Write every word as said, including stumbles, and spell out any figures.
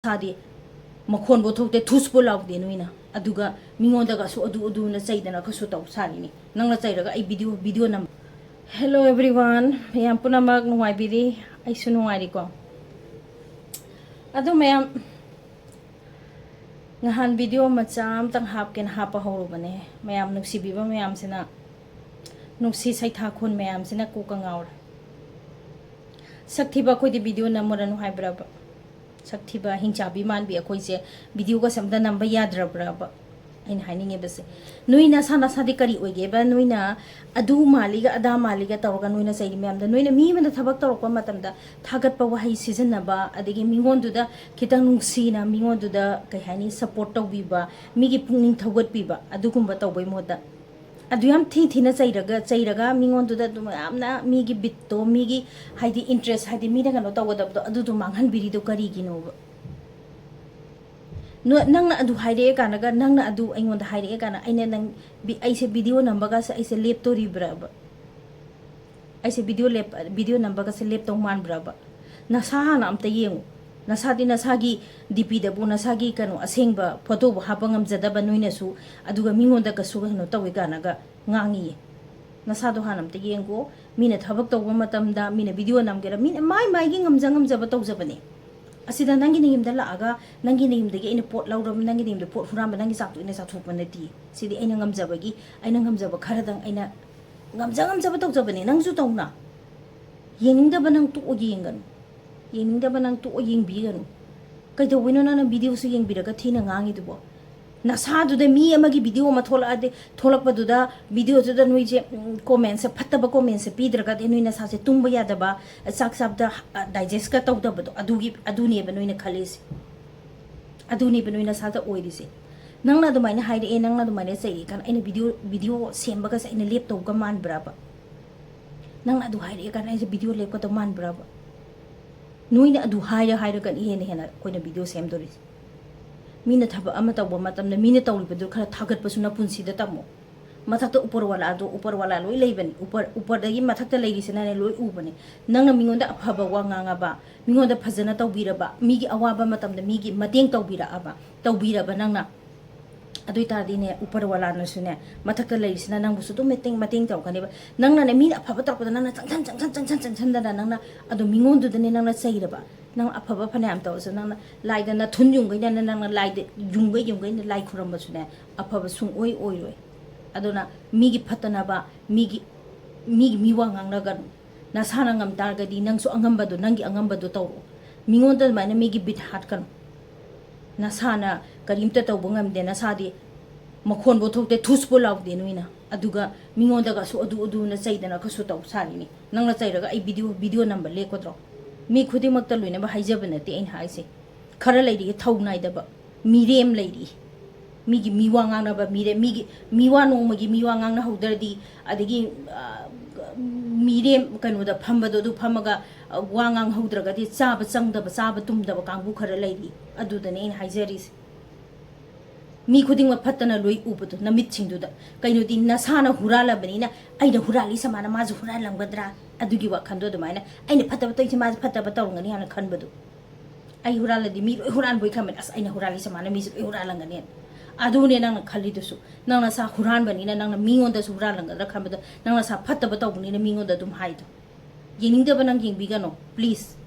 ꯁꯥꯗꯦ, ꯃꯈꯣꯟꯕꯨ ꯊꯣꯛꯇꯦ, ꯊꯨꯁꯄꯨ ꯂꯥꯎꯗꯦ ꯅꯣꯏꯅ꯫ ꯑꯗꯨꯒ ꯃꯤꯉꯣꯟꯗꯒꯁꯨ ꯑꯗꯨ ꯑꯗꯨꯅ ꯆꯩꯗꯅ ꯀꯩꯁꯨ ꯇꯧ ꯁꯥꯔꯤꯅꯤ꯫ ꯅꯪꯅ ꯆꯩꯔꯒ ꯑꯩ ꯚꯤꯗꯤꯑꯣ, ꯚꯤꯗꯤꯑꯣ ꯅꯝ꯫ Hello everyone, ꯃꯌꯥꯝ ꯄꯨꯝꯅꯃꯛ ꯅꯨꯡꯉꯥꯏꯕꯤꯔꯤ? ꯑꯩꯁꯨ ꯅꯨꯡꯉꯥꯏꯔꯤꯀꯣ꯫ ꯑꯗꯨ ꯃꯌꯥꯝ, ꯅꯍꯥꯟ ꯚꯤꯗꯤꯑꯣ ꯃꯆꯥ ꯑꯃꯇꯪ ꯍꯥꯞꯀꯦꯅ ꯍꯥꯞꯄ ꯍꯧꯔꯨꯕꯅꯦ꯫ ꯃꯌꯥꯝ ꯅꯨꯡꯁꯤꯕꯤꯕ ꯃꯌꯥꯝꯁꯤꯅ, ꯅꯨꯡꯁꯤ ꯁꯩꯊꯥꯈꯣꯟ ꯃꯌꯥꯝꯁꯤꯅ ꯀꯣꯛꯀ ꯉꯥꯎꯔꯦ꯫ ꯁꯛ ꯊꯤꯕ ꯑꯩꯈꯣꯏꯗꯤ ꯚꯤꯗꯤꯑꯣ ꯅꯝꯃꯨꯔꯅꯨ ꯍꯥꯏꯕ꯭ꯔꯕ? ꯁꯛ ꯊꯤꯕ, ꯍꯤꯡꯆꯥꯕꯤ ꯃꯥꯟꯕꯤ ꯑꯩꯈꯣꯏꯁꯦ ꯚꯤꯗꯤꯑꯣꯒꯁꯦ ꯑꯝꯇ ꯅꯝꯕ ꯌꯥꯗ꯭ꯔꯕ꯭ꯔꯕ? ꯑꯩꯅ ꯍꯥꯏꯅꯤꯡꯉꯤꯕꯁꯦ, ꯅꯣꯏ ꯅꯁꯥ ꯅꯁꯥꯗꯤ ꯀꯔꯤ ꯑꯣꯏꯒꯦꯕ? ꯅꯣꯏꯅ ꯑꯗꯨ ꯃꯥꯜꯂꯤꯒ ꯑꯗꯥ ꯃꯥꯜꯂꯤꯒ ꯇꯧꯔꯒ ꯅꯣꯏꯅ ꯆꯩꯔꯤ ꯃꯌꯥꯝꯗꯣ, ꯅꯣꯏꯅ ꯃꯤ ꯑꯃꯅ ꯊꯕꯛ ꯇꯧꯔꯛꯄ ꯃꯇꯝꯗ ꯊꯥꯒꯠꯄ ꯋꯥꯍꯩ ꯁꯤꯖꯤꯟꯅꯕ, ꯑꯗꯒꯤ ꯃꯤꯉꯣꯟꯗꯨꯗ ꯈꯤꯇꯪ ꯅꯨꯡꯁꯤꯅ ꯃꯤꯉꯣꯟꯗꯨꯗ, ꯀꯩ ꯍꯥꯏꯅꯤ, ꯁꯞꯄꯣꯔꯠ ꯇꯧꯕꯤꯕ, ꯃꯤꯒꯤ ꯄꯨꯛꯅꯤꯡ ꯊꯧꯒꯠꯄꯤꯕ, ꯑꯗꯨꯒꯨꯝꯕ ꯇꯧꯕꯩ ꯃꯍꯨꯠꯇ ꯑꯗꯨ ꯌꯥꯝ ꯊꯤ ꯊꯤꯅ ꯆꯩꯔꯒ, ꯆꯩꯔꯒ ꯃꯤꯉꯣꯟꯗꯨꯗ ꯑꯗꯨꯝ ꯌꯥꯝꯅ ꯃꯤꯒꯤ ꯕꯤꯠꯇꯣ, ꯃꯤꯒꯤ ꯍꯥꯏꯗꯤ ꯏꯟꯇꯔꯦꯁ, ꯍꯥꯏꯗꯤ ꯃꯤꯅ ꯀꯩꯅꯣ ꯇꯧꯒꯗꯕꯗꯣ, ꯑꯗꯨꯗꯣ ꯃꯥꯡꯍꯟꯕꯤꯔꯤꯗꯣ ꯀꯔꯤꯒꯤꯅꯣꯕ? ꯅꯣ-, ꯅꯪꯅ ꯑꯗꯨ ꯍꯥꯏꯔꯛꯑꯦ ꯀꯥꯟꯗꯒ, ꯅꯪꯅ ꯑꯗꯨ ꯑꯩꯉꯣꯟꯗ ꯍꯥꯏꯔꯛꯑꯦ ꯀꯥꯟꯗ, ꯑꯩꯅ ꯅꯪ ꯕꯤ-, ꯑꯩꯁꯦ ꯚꯤꯗꯤꯑꯣ ꯅꯝꯕꯒꯁꯦ ꯑꯩꯁꯦ ꯂꯦꯞꯇꯣꯔꯤꯕ꯭ꯔꯕ? ꯑꯩꯁꯦ ꯚꯤꯗꯤꯑꯣ ꯂꯦꯞ-, ꯚꯤꯗꯤꯑꯣ ꯅꯝꯕꯒꯁꯦ ꯂꯦꯞꯇꯧ ꯃꯥꯟꯕ꯭ꯔꯕ? ꯅꯁꯥ ꯍꯥꯟꯅ ꯑꯝꯇ ꯌꯦꯡꯉꯨ꯫ ꯅꯁꯥꯗꯤ ꯅꯁꯥꯒꯤ ꯗꯤ ꯄꯤꯗꯕꯨ, ꯅꯁꯥꯒꯤ ꯀꯩꯅꯣ, ꯑꯁꯦꯡꯕ ꯐꯣꯇꯣꯕꯨ ꯍꯥꯞꯄ ꯉꯝꯖꯗꯕ ꯅꯣꯏꯅꯁꯨ, ꯑꯗꯨꯒ ꯃꯤꯉꯣꯟꯗ ꯀꯩꯁꯨ ꯀꯩꯅꯣ ꯇꯧꯋꯦ ꯀꯥꯏꯅꯒ ꯉꯥꯡꯉꯤꯌꯦ꯫ ꯅꯁꯥꯗꯣ ꯍꯥꯟꯅ ꯑꯝꯇ ꯌꯦꯡꯀꯣ꯫ ꯃꯤꯅ ꯊꯕꯛ ꯇꯧꯕ ꯃꯇꯝꯗ, ꯃꯤꯅ ꯚꯤꯗꯤꯑꯣ ꯅꯝꯒꯦꯔꯥ, ꯃꯤꯅ ꯃꯥꯏ ꯃꯥꯏꯒꯤ ꯉꯝꯖ ꯉꯝꯖꯕ ꯇꯧꯖꯕꯅꯦ꯫ ꯑꯁꯤꯗ ꯅꯪꯒꯤ ꯅꯌꯨꯝꯗ ꯂꯥꯛꯑꯒ, ꯅꯪꯒꯤ ꯅꯌꯨꯝꯗꯒꯤ ꯑꯩꯅ ꯄꯣꯠ ꯂꯧꯔꯕ, ꯅꯪꯒꯤ ꯅꯌꯨꯝꯗ ꯄꯣꯠ ꯍꯨꯔꯥꯟꯕ, ꯅꯪꯒꯤ ꯆꯥꯛꯇꯣ ꯑꯩꯅ ꯆꯥꯊꯣꯛꯄ ꯅꯠꯇꯦ꯫ ꯁꯤꯗꯤ ꯑꯩꯅ ꯉꯝꯖꯕꯒꯤ, ꯑꯩꯅ ꯉꯝꯖꯕ ꯈꯔꯗꯪ, ꯑꯩꯅ ꯉꯝꯖ ꯉꯝꯖꯕ ꯇꯧꯖꯕꯅꯦ꯫ ꯅꯪꯁꯨ ꯇꯧꯅ꯫ ꯌꯦꯡꯅꯤꯡꯗꯕ ꯅꯪ ꯇꯣꯛꯑꯣ, ꯌꯦꯡꯒꯅꯨ꯫ ꯌꯦꯡꯅꯤꯡꯗꯕ ꯅꯪ ꯇꯣꯛꯑꯣ, ꯌꯦꯡꯕꯤꯒꯅꯨ꯫ ꯀꯩꯗꯧꯕꯩꯅꯣ ꯅꯪꯅ ꯚꯤꯗꯤꯑꯣꯁꯨ ꯌꯦꯡꯕꯤꯔꯒ ꯊꯤꯅ ꯉꯥꯡꯉꯤꯗꯨꯕꯣ? ꯅꯁꯥꯗꯨꯗ ꯃꯤ ꯑꯃꯒꯤ ꯚꯤꯗꯤꯑꯣ ꯑꯃ ꯊꯣꯛꯂꯛꯑꯗꯤ, ꯊꯣꯛꯂꯛꯄꯗꯨꯗ ꯚꯤꯗꯤꯑꯣꯗꯨꯗ ꯅꯣꯏꯁꯦ, ꯎꯝ, ꯀꯣꯃꯦꯟꯁꯦ, ꯐꯠꯇꯕ ꯀꯣꯃꯦꯟꯁꯦ ꯄꯤꯗ꯭ꯔꯒꯗꯤ ꯅꯣꯏ ꯅꯁꯥꯁꯦ ꯇꯨꯝꯕ ꯌꯥꯗꯕ, ꯆꯥꯛ ꯆꯥꯕꯗ, ꯑ, ꯗꯥꯏꯖꯦꯁꯀ ꯇꯧꯗꯕꯗꯣ, ꯑꯗꯨꯒꯤ, ꯑꯗꯨꯅꯦꯕ ꯅꯣꯏꯅ ꯈꯜꯂꯤꯁꯦ꯫ ꯑꯗꯨꯅꯦꯕ ꯅꯣꯏ ꯅꯁꯥꯗ ꯑꯣꯏꯔꯤꯁꯦ꯫ ꯅꯪꯅ ꯑꯗꯨꯃꯥꯏꯅ ꯍꯥꯏꯔꯛꯑꯦ, ꯅꯪꯅ ꯑꯗꯨꯃꯥꯏꯅ ꯆꯩꯔꯛꯑꯦ ꯀꯥꯟꯗ ꯑꯩꯅ ꯚꯤꯗꯤꯑꯣ, ꯚꯤꯗꯤꯑꯣ ꯁꯦꯝꯕꯒꯁꯦ ꯑꯩꯅ ꯂꯦꯞꯇꯧꯒ ꯃꯥꯟꯕ꯭ꯔꯕ? ꯅꯪꯅ ꯑꯗꯨ ꯍꯥꯏꯔꯛꯑꯦ ꯀꯥꯟꯗ ꯑꯩꯁꯦ ꯚꯤꯗꯤꯑꯣ ꯂꯦꯞꯀꯗꯧ ꯃꯥꯟꯕ꯭ꯔꯕ? ꯅꯣꯏꯅ ꯑꯗꯨ ꯍꯥꯏꯔ ꯍꯥꯏꯔꯒꯅꯤ ꯍꯦꯟꯅ ꯍꯦꯟꯅ ꯑꯩꯈꯣꯏꯅ ꯚꯤꯗꯤꯑꯣ ꯁꯦꯝꯗꯣꯔꯤꯁꯦ꯫ ꯃꯤꯅ ꯊꯕꯛ ꯑꯃ ꯇꯧꯕ ꯃꯇꯝꯗ ꯃꯤꯅ ꯇꯧꯔꯤꯕꯗꯨ ꯈꯔ ꯊꯥꯒꯠꯄꯁꯨ ꯅꯄꯨꯟꯁꯤꯗ ꯇꯝꯃꯣ꯫ ꯃꯊꯛꯇ ꯎꯄꯔꯋꯥꯂꯥꯗꯣ, ꯎꯄꯔꯋꯥꯂꯥ ꯂꯣꯏ ꯂꯩꯕꯅꯤ꯫ ꯎꯄꯔ, ꯎꯄꯔꯗꯒꯤ ꯃꯊꯛꯇ ꯂꯩꯔꯤꯁꯤꯅꯅꯦ ꯂꯣꯏ ꯎꯕꯅꯤ꯫ ꯅꯪꯅ ꯃꯤꯉꯣꯟꯗ ꯑꯐꯕ ꯋꯥ ꯉꯥꯡꯉꯕ, ꯃꯤꯉꯣꯟꯗ ꯐꯖꯅ ꯇꯧꯕꯤꯔꯕ, ꯃꯤꯒꯤ ꯑꯋꯥꯕ ꯃꯇꯝꯗ ꯃꯤꯒꯤ ꯃꯇꯦꯡ ꯇꯧꯕꯤꯔꯛꯑꯕ, ꯇꯧꯕꯤꯔꯕ ꯅꯪꯅ, ꯑꯗꯨ ꯑꯣꯏꯇꯥꯔꯗꯤꯅꯦ, ꯎꯄꯔꯋꯥꯂꯥꯅꯁꯨꯅꯦ, ꯃꯊꯛꯇ ꯂꯩꯔꯤꯁꯤꯅ ꯅꯪꯕꯨꯁꯨ ꯑꯗꯨꯝ ꯃꯇꯦꯡ, ꯃꯇꯦꯡ ꯇꯧꯔꯛꯀꯅꯦꯕ꯫ ꯅꯪꯅꯅꯦ, ꯃꯤꯅ ꯑꯐꯕ ꯇꯧꯔꯛꯄꯗ ꯅꯪꯅ ꯆꯪꯁꯟ, ꯆꯪꯁꯟ, ꯆꯪꯁꯟ, ꯆꯪꯁꯟꯗꯅ ꯅꯪꯅ ꯑꯗꯨ ꯃꯤꯉꯣꯟꯗꯨꯗꯅꯦ ꯅꯪꯅ ꯆꯩꯔꯕ꯫ ꯅꯪ ꯑꯐꯕ ꯐꯅꯌꯥꯝ ꯇꯧꯔꯁꯨ, ꯅꯪꯅ ꯂꯥꯏꯗ ꯅꯊꯨꯟ ꯌꯨꯡꯈꯩꯅ ꯅꯪꯅ ꯂꯥꯏꯗ ꯌꯨꯡꯈꯩ ꯌꯨꯡꯈꯩꯅ ꯂꯥꯏ ꯈꯨꯔꯝꯕꯁꯨꯅꯦ, ꯑꯐꯕ ꯁꯨꯡꯑꯣꯏ ꯑꯣꯏꯔꯣꯏ꯫ ꯑꯗꯨꯅ ꯃꯤꯒꯤ ꯐꯠꯇꯅꯕ, ꯃꯤꯒꯤ, ꯃꯤꯒꯤ ꯃꯤ ꯋꯥ ꯉꯥꯡꯅꯒꯅꯨ꯫ ꯅꯁꯥꯅ ꯉꯝ ꯇꯥꯔꯒꯗꯤ ꯅꯪꯁꯨ ꯑꯉꯝꯕꯗꯣ, ꯅꯪꯒꯤ ꯑꯉꯝꯕꯗꯣ ꯇꯧꯔꯛꯑꯣ꯫ ꯃꯤꯉꯣꯟꯗ ꯑꯗꯨꯃꯥꯏꯅ ꯃꯤꯒꯤ ꯕꯤꯠ ꯍꯥꯠꯀꯅꯨ꯫ ꯅꯁꯥꯅ ꯀꯔꯤꯝꯇ ꯇꯧꯕ ꯉꯝꯗꯦ, ꯅꯁꯥꯗꯤ ꯃꯈꯣꯟꯕꯨ ꯊꯣꯛꯇꯦ, ꯊꯨꯁꯄꯨ ꯂꯥꯎꯗꯦ ꯅꯣꯏꯅ꯫ ꯑꯗꯨꯒ ꯃꯤꯉꯣꯟꯗꯒꯁꯨ ꯑꯗꯨ ꯑꯗꯨꯅ ꯆꯩꯗꯅ ꯀꯩꯁꯨ ꯇꯧ ꯁꯥꯔꯤꯅꯤ꯫ ꯅꯪꯅ ꯆꯩꯔꯒ ꯑꯩ ꯚꯤꯗꯤꯑꯣ, ꯚꯤꯗꯤꯑꯣ ꯅꯝꯕ ꯂꯦꯞꯀꯗ꯭ꯔꯣ? ꯃꯤ ꯈꯨꯗꯤꯡꯃꯛꯇ ꯂꯣꯏꯅꯃꯛ ꯍꯥꯏꯖꯕ ꯅꯠꯇꯦ ꯑꯩꯅ ꯍꯥꯏꯁꯦ꯫ ꯈꯔ ꯂꯩꯔꯤ ꯊꯧ ꯅꯥꯏꯗꯕ, ꯃꯤꯔꯦꯝ ꯂꯩꯔꯤ꯫ ꯃꯤꯒꯤ ꯃꯤꯋꯥ ꯉꯥꯡꯅꯕ ꯃꯤꯔꯦꯝ, ꯃꯤꯒꯤ ꯃꯤꯋꯥ ꯅꯣꯡꯃꯒꯤ ꯃꯤꯋꯥ ꯉꯥꯡꯅꯍꯧꯗ꯭ꯔꯗꯤ, ꯑꯗꯒꯤ, ꯑ, ꯃꯤꯔꯦꯝ ꯀꯩꯅꯣꯗ ꯐꯝꯕꯗꯣ, ꯑꯗꯨ ꯐꯝꯃꯒ, ꯑ, ꯋꯥ ꯉꯥꯡꯍꯧꯗ꯭ꯔꯒꯗꯤ ꯆꯥꯕ ꯆꯪꯗꯕ, ꯆꯥꯕ ꯇꯨꯝꯗꯕ ꯀꯥꯡꯕꯨ ꯈꯔ ꯂꯩꯔꯤ꯫ ꯑꯗꯨꯗꯅꯦ ꯑꯩꯅ ꯍꯥꯏꯖꯔꯤꯁꯦ꯫ ꯃꯤ ꯈꯨꯗꯤꯡꯃꯛ ꯐꯠꯇꯅ ꯂꯣꯏ ꯎꯕꯗꯣ ꯅꯃꯤꯠꯁꯤꯡꯗꯨꯗ꯫ ꯀꯩꯅꯣꯗꯤ ꯅꯁꯥꯅ ꯍꯨꯔꯥꯜꯂꯕꯅꯤꯅ, "ꯑꯩꯅ ꯍꯨꯔꯥꯜꯂꯤ ꯁꯃꯥꯅ ꯃꯥꯁꯨ ꯍꯨꯔꯥꯜꯂꯝꯒꯗ꯭ꯔꯥ?" ꯑꯗꯨꯒꯤ ꯋꯥꯈꯜꯗꯣ ꯑꯗꯨꯃꯥꯏꯅ, "ꯑꯩꯅ ꯐꯠꯇꯕ ꯇꯧꯔꯤꯁꯦ ꯃꯥꯁꯨ ꯐꯠꯇꯕ ꯇꯧꯔꯝꯒꯅꯤ" ꯍꯥꯏꯅ ꯈꯟꯕꯗꯣ꯫ "ꯑꯩ ꯍꯨꯔꯥꯜꯂꯗꯤ ꯃꯤ ꯂꯣꯏ ꯍꯨꯔꯥꯟꯕꯣꯏ ꯈꯟꯕꯅꯤ, ꯑꯁ, ꯑꯩꯅ ꯍꯨꯔꯥꯜꯂꯤ ꯁꯃꯥꯅ ꯃꯤꯁꯨ ꯂꯣꯏ ꯍꯨꯔꯥꯜꯂꯝꯒꯅꯤ"꯫ ꯑꯗꯨꯅꯦ ꯅꯪꯅ ꯈꯜꯂꯤꯗꯨꯁꯨ꯫ ꯅꯪ ꯅꯁꯥ ꯍꯨꯔꯥꯟꯕꯅꯤꯅ ꯅꯪꯅ ꯃꯤꯉꯣꯟꯗꯁꯨ ꯍꯨꯔꯥꯜꯂꯝꯒꯗ꯭ꯔꯥ ꯈꯟꯕꯗꯣ, ꯅꯪ ꯅꯁꯥ ꯐꯠꯇꯕ ꯇꯧꯕꯅꯤꯅ ꯃꯤꯉꯣꯟꯗ ꯑꯗꯨꯝ ꯍꯥꯏꯗꯣ꯫ ꯌꯦꯡꯅꯤꯡꯗꯕ ꯅꯪ ꯌꯦꯡꯕꯤꯒꯅꯣ, please꯫